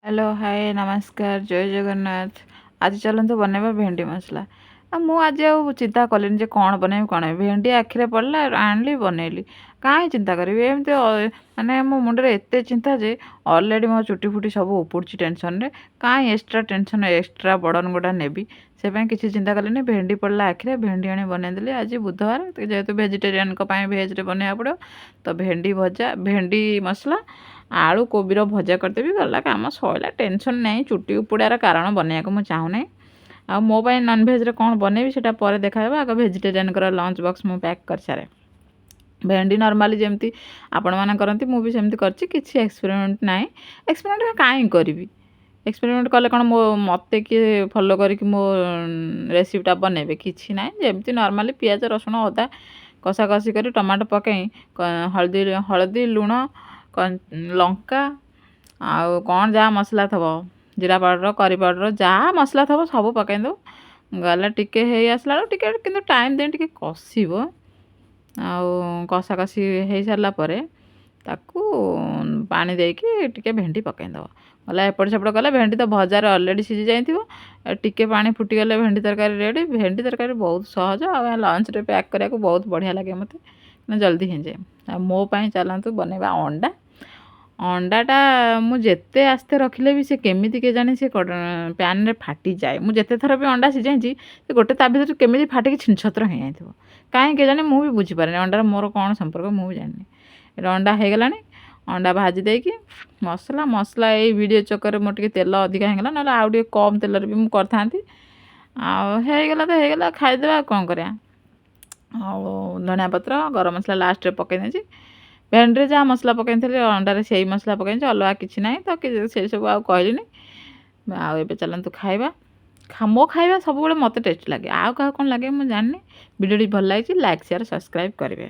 Hello, ହାଏ, ନମସ୍କାର, ଜୟ ଜଗନ୍ନାଥ। ଆଜି ଚାଲନ୍ତୁ ବନେଇବା ଭେଣ୍ଡି ମସଲା। ଆଉ ମୁଁ ଆଜି ଆଉ ଚିନ୍ତା କଲିନି ଯେ କ'ଣ ବନେଇବି କ'ଣ, ଭେଣ୍ଡି ଆଖିରେ ପଡ଼ିଲା, ଆଣିଲି, ବନେଇଲି। କାହିଁ ଚିନ୍ତା କରିବି ଏମିତି? ମାନେ ମୋ ମୁଣ୍ଡରେ ଏତେ ଚିନ୍ତା ଯେ ଅଲରେଡ଼ି ମୋ ଚୁଟି ଫୁଟି ସବୁ ଉପୁଡ଼ୁଛି ଟେନସନ୍ରେ। କାହିଁ ଏକ୍ସଟ୍ରା ଟେନସନ୍, ଏକ୍ସଟ୍ରା ବର୍ଡ଼ନ୍ ଗୋଟା ନେବି? ସେ ପାଇଁ କିଛି ଚିନ୍ତା କଲିନି। ଭେଣ୍ଡି ପଡ଼ିଲା ଆଖିରେ, ଭେଣ୍ଡି ଆଣି ବନେଇଦେଲି। ଆଜି ବୁଧବାର ଯେହେତୁ, ଭେଜିଟେରିଆନ୍ଙ୍କ ପାଇଁ ଭେଜ୍ରେ ବନେଇବାକୁ ପଡ଼ିବ। ତ ଭେଣ୍ଡି ଭଜା, ଭେଣ୍ଡି ମସଲା, ଆଳୁ କୋବିର ଭଜା କରିଦେବି, ଗଲା କାମ ସଇଲା, ଟେନସନ୍ ନାହିଁ। ଚୁଟି ଉପୁଡ଼ିବାର କାରଣ ବନେଇବାକୁ ମୁଁ ଚାହୁଁନାହିଁ। ଆଉ ମୋ ପାଇଁ ନନଭେଜ୍ରେ କ'ଣ ବନେଇବି, ସେଇଟା ପରେ ଦେଖାହେବ। ଆଗ ଭେଜିଟେରିଆନ୍ଙ୍କର ଲଞ୍ଚ ବକ୍ସ ମୁଁ ପ୍ୟାକ୍ କରିସାରେ। ଭେଣ୍ଡି ନର୍ମାଲି ଯେମିତି ଆପଣମାନେ କରନ୍ତି, ମୁଁ ବି ସେମିତି କରିଛି। କିଛି ଏକ୍ସପେରିମେଣ୍ଟ ନାହିଁ। ଏକ୍ସପେରିମେଣ୍ଟ କାହିଁ କରିବି? ଏକ୍ସପେରିମେଣ୍ଟ କଲେ କ'ଣ ମୋ ମୋତେ କିଏ ଫଲୋ କରିକି ମୋ ରେସିପିଟା ବନେଇବେ? କିଛି ନାହିଁ। ଯେମିତି ନର୍ମାଲି ପିଆଜ, ରସୁଣ, ଅଦା କଷାକଷି କରି, ଟମାଟୋ ପକାଇ, ହଳଦୀ ହଳଦୀ ଲୁଣ, ଲଙ୍କା ଆଉ କ'ଣ ଯାହା ମସଲା ଥିବ, ଜିରା ପାଉଡ଼ର, କରି ପାଉଡ଼ର, ଯାହା ମସଲା ଥିବ ସବୁ ପକାଇ ଦେବୁ, ଗଲା। ଟିକେ ହେଇ ଆସିଲା ବେଳକୁ, ଟିକେ କିନ୍ତୁ ଟାଇମ୍ ଦେଇ ଟିକେ କଷିବ। ଆଉ କଷାକଷି ହେଇସାରିଲା ପରେ ତାକୁ ପାଣି ଦେଇକି ଟିକେ ଭେଣ୍ଡି ପକାଇଦେବ। ଗଲା, ଏପଟ ସେପଟ କଲେ ଭେଣ୍ଡି ତ ଭଜାରେ ଅଲରେଡ଼ି ସିଝି ଯାଇଥିବ। ଟିକେ ପାଣି ଫୁଟିଗଲେ ଭେଣ୍ଡି ତରକାରୀ ରେଡ଼ି। ଭେଣ୍ଡି ତରକାରୀ ବହୁତ ସହଜ ଆଉ ଲଞ୍ଚରେ ପ୍ୟାକ୍ କରିବାକୁ ବହୁତ ବଢ଼ିଆ ଲାଗେ ମୋତେ, ଜଲ୍ଦି ହେଇଯାଏ। ଆଉ ମୋ ପାଇଁ ଚାଲନ୍ତୁ ବନେଇବା ଅଣ୍ଡା। ଅଣ୍ଡାଟା ମୁଁ ଯେତେ ଆସ୍ତେ ରଖିଲେ ବି ସେ କେମିତି କେଜାଣି ସେ ପ୍ୟାନ୍ରେ ଫାଟିଯାଏ। ମୁଁ ଯେତେ ଥର ବି ଅଣ୍ଡା ସିଝାଇଛି, ସେ ଗୋଟେ ତା ଭିତରୁ କେମିତି ଫାଟିକି ଛିନଛତ୍ର ହେଇଯାଇଥିବ। କାହିଁ କେଜାଣି ମୁଁ ବି ବୁଝିପାରେନି। ଅଣ୍ଡାର ମୋର କ'ଣ ସମ୍ପର୍କ, ମୁଁ ବି ଜାଣିନି। ଏଇଟା ଅଣ୍ଡା ହେଇଗଲାଣି। ଅଣ୍ଡା ଭାଜି ଦେଇକି ମସଲା ମସଲା ଏଇ ଭିଡ଼ିଓ ଚକରେ ମୋର ଟିକେ ତେଲ ଅଧିକା ହେଇଗଲା, ନହେଲେ ଆଉ ଟିକେ କମ୍ ତେଲରେ ବି ମୁଁ କରିଥାନ୍ତି। ଆଉ ହେଇଗଲା ତ ହେଇଗଲା, ଖାଇଦେବା, ଆଉ କ'ଣ କରିବା? ଆଉ ଧନିଆ ପତ୍ର, ଗରମ ମସଲା ଲାଷ୍ଟରେ ପକାଇ ଦେଇଛି। ଭେଣ୍ଡିରେ ଯାହା ମସଲା ପକାଇଥିଲି, ଅଣ୍ଡାରେ ସେଇ ମସଲା ପକାଇଛି, ଅଲଗା କିଛି ନାହିଁ। ତ ସେସବୁ ଆଉ କହିଲିନି। ଆଉ ଏବେ ଚାଲନ୍ତୁ ଖାଇବା। ମୋ ଖାଇବା ସବୁବେଳେ ମୋତେ ଟେଷ୍ଟ ଲାଗେ, ଆଉ କାହାକୁ କ'ଣ ଲାଗେ ମୁଁ ଜାଣିନି। ଭିଡ଼ିଓଟି ଭଲ ଲାଗିଛି, ଲାଇକ୍, ସେୟାର, ସବସ୍କ୍ରାଇବ୍ କରିବେ।